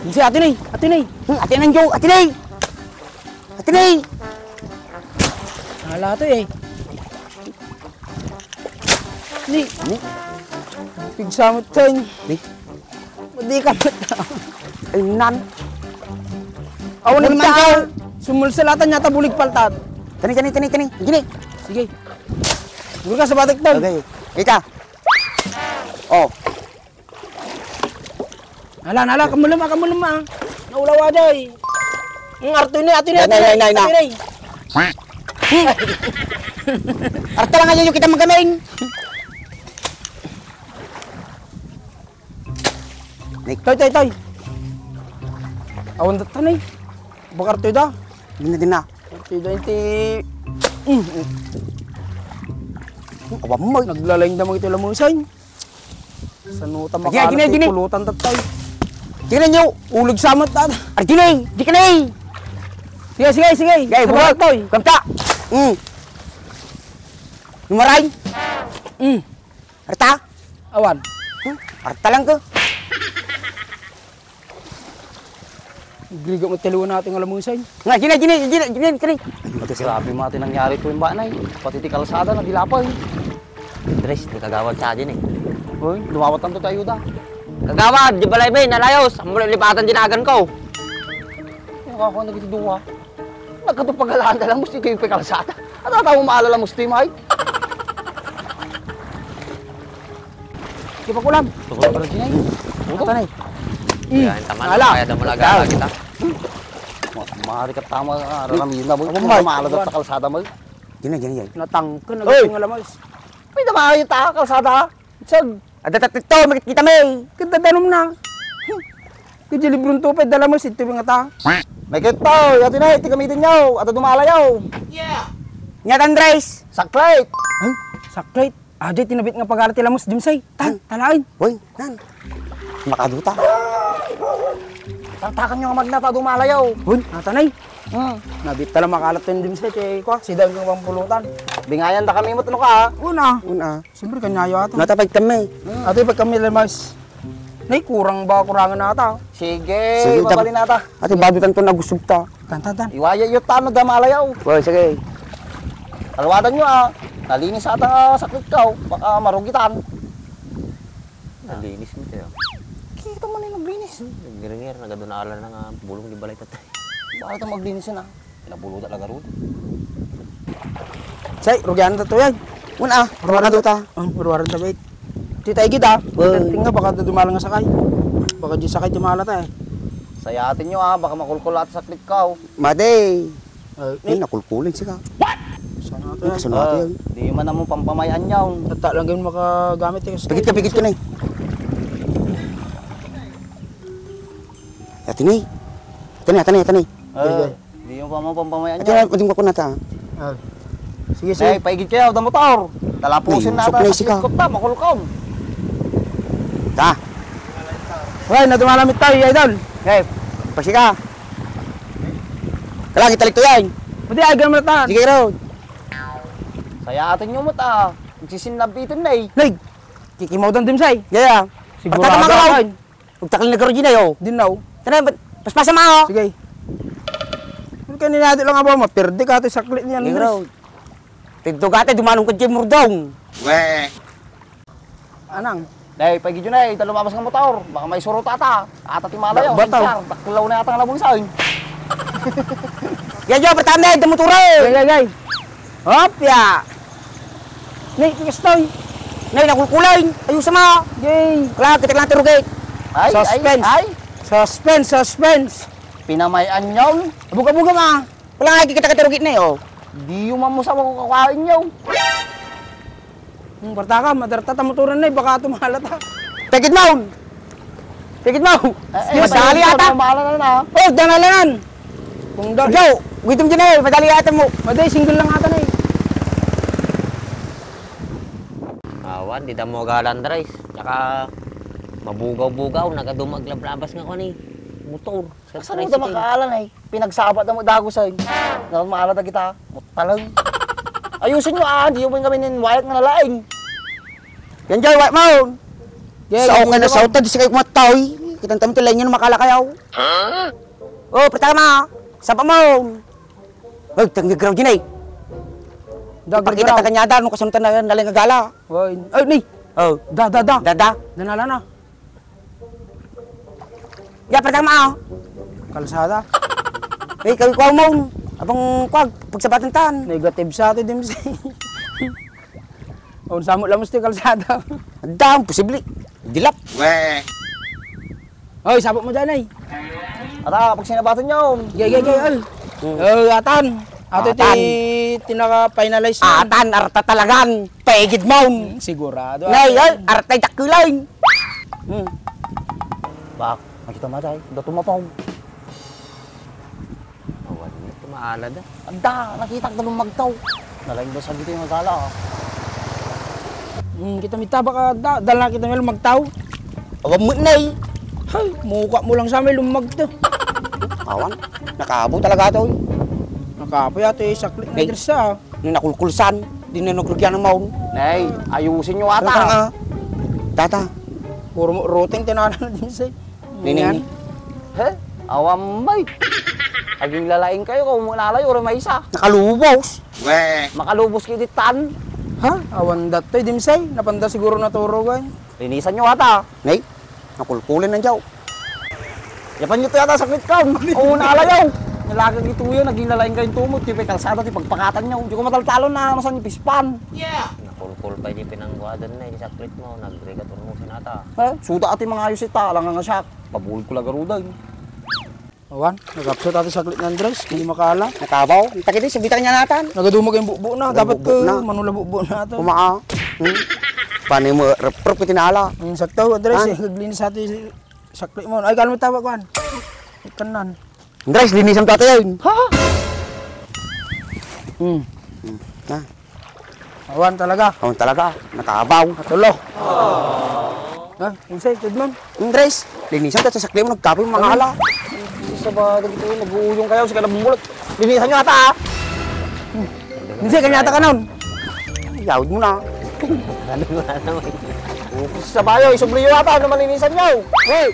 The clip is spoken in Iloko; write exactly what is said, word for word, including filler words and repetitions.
Si Ate Nay, Ate Nay. Hmm, Ate Nay, Joe, Ate Nay. Ate Nay. Ala to eh. Ni. Ni. Pigsamot tayo. Ni. Di ka mata. Ay, nan. Awan Ano naman ka? Sumulsulatan niya, tabulig paltat. Tani, tani, tani, tani. Gini. Sige. Buri ka sa batik, tol. Okay. Kita. Oh. Ala, ala, kamulem, ah, kamulem, ah. Naulawa, day. Ang arto ni, ato ni, Nay, ato ni, nay, nay, nay. Ato ni. Arta lang ayo kita magamin. Nay. Toy, toy, toy. Awan data, nay. Bakar toy da. Di na, di na. Arto da, inti. Mm. Awan mo. Naglalain da mo ito lamusan. Saan mo ta Sige, makalat gini, yung gini. Pulutan, tatay? Sige na nyo. Ulig samat, tata. Arjunay, di ka na eh. Sige, sige, sige. Sige, Sabagay, buwag. Toy. Kamta. Mm. Lumaray. Mm. Arta? Awan. Hmm? Arta lang ko. Griga mo taliwan natin nga lamusan. Nga, gini, gini, gini, gini, gini. Grabe, mati nangyari to yung banay. Pati ti kalsada, nagilapay. Andres, di kagawad sa atin eh. Hoy, lumawat ang tayo da. Kagawad, di balay bay, nalayos. Ang muli lipatan dinagan ko. Yung ako nagtidua. Nagkatupagalaan na lang mo si kayo kalsada. At tatawa maalala mo si Tim High. Di ba kulam? Tukol pa rin siya eh. Puto. Ata na eh. Kaya yung tama na, Ala. Kaya daw malaga Ikaw. Kita. Ma-, maaari ka tama, ah, raramidin na, boy. Abang, Kung Mike. Maalala Abang. Sa kalsada mo. Gina, gina, gina. Natangken, Hoy! Naging alamas. May damayo ta, kalsada. Sag. Ada tatito, makikita mo eh. Kadadanom na. Kadya librong tupay, dala mo, sinto nga ta. May kito, yati na, iti gamitin nyo. Ato dumalayaw. Yeah. Nyat Andres. Saklit. Ay, saklit. Ajay, tinabit nga pagara ti lamos, Jimsay. Tan, talain. Hoy, nan. Makaduta. Tartakan nyo nga magnata, dumalayaw. Hoy, natanay. Hmm. Nabit tala makalat yung Jimsay, kay kwa, sidang yung pampulutan. Bingayan da kami mo, tano ka, ah. Una. Una. Siyempre, kanyayo ato. Natapag kami. Hmm. Ato, pag kami lamas. Nay, kurang ba, kurangan nata. Sige, Sige, mabalin nata. Ate, badutan to na gusto ta. Tan, tan, tan. Iwaya iyo tano da malayaw. Well, sige. Alwadan nyo, ah. Nalinis ata nga saklit ka, oh. Baka marugitan. Nalinis mo, tiyo. Kita mo na yung naglinis. Nagngirngir, nagadunala na nga bulong di balay tatay. Bakit ang maglinis yun, ah? Pinabulo talaga, Rod. Say, rugian ta to yan. Una, ah, ruwaran ta. Oh, ruwaran ta, wait. Tita, igid, ah. Well. Tingnan, baka da dumalang nga sakay. Baka di sakay, dumala ta, eh. Sayatin nyo, ah, baka makulkul at saklit ka, oh. Madi. Ay, Ay, nakulkulin siya. What? Saan nga to, Ay, eh? Saan nga to, Ah, eh? Di man mo pampamayan yaw. Tata lang yung makagamit, eh, kasi Pigit ka, pigit ka na, eh. Atinay. Atinay, atinay, atinay. Ah, Sige. Di mo pa mo pampamayan Ate, niya. Pwede ko na ta. Ah. Sige, sige. Nay, paigid kayo, da motor. Talapusin Nay, na ata, supply si ka. Sakit ko ta, makulkon. Ta. Hoy, nadumalamit tayo, idol. Hey, pasi ka. Kailangan italik to yan. Pwede, ay, ganun na ta. Sige, Rod. Sayatin nyo mo ta. Nagsisinlab itin na eh. Nay, kikimaw dan dimsay. Yeah. Sigurado Pagtatama ka, Rod. Rod. Ug takli na garudinay, oh. Din na, oh. Tara, pas-, paspasa mo, oh. Sige. Ano ka ninado lang aba, mapirdi ka, ito saklit niya, Sige, Andres. Bro. Tidto ka, ate, dumanong ka, Jim Murdong. Weh. Anang? Dahil, pag idyo na, eh, ita lumabas nga motor. Baka may surot ata. Ata ti malayo, Ba-, bataw. Sinsar. Taklaw na yata nga labong saon. Yan, Joe, pertama na, ito motor, eh. Gay, gay, gay. Hop, ya. Nay, kastoy. Nay, nakulkulay. Ayos sama. Yay. Wala, kita lang turugit. Ay, Suspense. Ay, ay. Suspense, suspense. Pinamayan yon. Buga-buga nga. Wala, kita ka turugit na, oh. Di yung mamusa ko kakain yon. Ang barta ka, madarta ta motoran na, eh. Baka tumalata. Take it down. Tikit mo! Eh, eh, Madali ata. Maala na na. Oh, danalanan! Kung da- Yo! Gutom dyan eh! Madali ata mo! Maday, single lang ata na eh. Awan, di da mo galan, Dres. Tsaka mabugaw-bugaw, nagadumag lablabas nga ko ni motor. Sa Asa mo da tricycle. Makaalan eh? Pinagsabat na mo dagos ay. Naman maala da kita. Mutalang. Ayusin nyo ah, di yung kami nin wayat nga nalaing. Yan dyan, wayat mo! Yan, Sao yan, ka na yan. Sao ta, di si kayo kumataw eh. Kitam ti laing nga makala kayo. Huh? Oh, pare Tama. Saba mo. Ay, tang negra dyan eh. Dagdag Pakita ta kanya da, no, kasano ta na, naling agala. Ay, ni. Oh. Da, da, da. Da, da. Danala na. Ya, pare Tama, oh. Kalsada. Eh, kami kuha mo. Abang kuha, pagsabatan tan. Negative sa atin, Dimsay. Oh, samo lang mo sa kalsada. Dam, posible. Dilap. Weh. Oy, sabot mo dyan, ay. Ara, pag sinabatan niyo. Gay, gay, gay, ay. Hmm. Oh, atan. Ato ti, Atan. Tinaka-finalize na. Atan, arta talagan. Pegid mo. Hmm, sigurado. Nay, ay, arta yung dakilain. Hmm. Bak, nakita mo tayo. Dato mapaw. Awan ni, tumaalad, ah. Adda, nakitak da lumagtaw. Nalaing da sa dito yung agala, ah. Hmm, kita mitabak, ah, da, dala kita nga lumagtaw. Awan mo, nay. Hay, muka mo lang sa may lumagtaw. Awan, nakaabo talaga to, eh. Nakaabo yata, eh, saklit na Nay. Dress, ah. Ni nakulkulsan, di na nagrugian ng maon. Nay, ayusin nyo ata. Tata, ah. Tata. Puro mo routine, tinanan na din, say. Nining. Yan. He? Awan bay. Aging lalaing kayo, kung umunalay, uri maysa. Nakalubos. Weh. Makalubos kayo di tan. Ha? Awan datoy, Dimsay. Napanda siguro naturo, gay. Linisan nyo ata. Nay, nakulkulin ng jaw. Yapan nyo to yata, sakit ka. Oo, naalayaw. Nalagang ito yun, naging lalaing kayong tumot. Di pa yung kalsada, di pagpakatan nyo. Di ko mataltalon na, ano, saan yung pispan? Yeah. Nakulkul pa yung pinangguadan na, yung saklit mo. Nagregator mo sinata. Eh, suda ati mga ayos ita, alang nga siya. Pabuhol ko lagaruda, eh. Awan, nagapsot ati saklit ni Andres, hindi makaala. Nakabaw, ang takit eh, sabitan niya natan. Nagadumag yung bukbok na, dapat Nagabukbok ko na. Manula bukbok na ito. Kumaa. Hmm? Paano mo, rep-rep ko tinala? Ang sakto, Andres, Han? Eh, naglinis ati saklit mo. Ay, kalma tawag, Juan. Kanan. Andres, linisan to ata yun. Ha? Hmm. Hmm. Ha? Awan talaga. Awan talaga. Nakabaw. Natulo. Ha? Unsay, Tudman? Andres, linisan ta, sasakli mo, nagkapoy mga ala. Sa ba, dagito, nag-uuyong kayo, sa kada bumulot. Linisan nyo ata, ha? Hindi, kanya ata ka nun. Yawid mo na. Ano ba naman? Sa bayo, isubli nyo ata, ano man linisan nyo? Hey!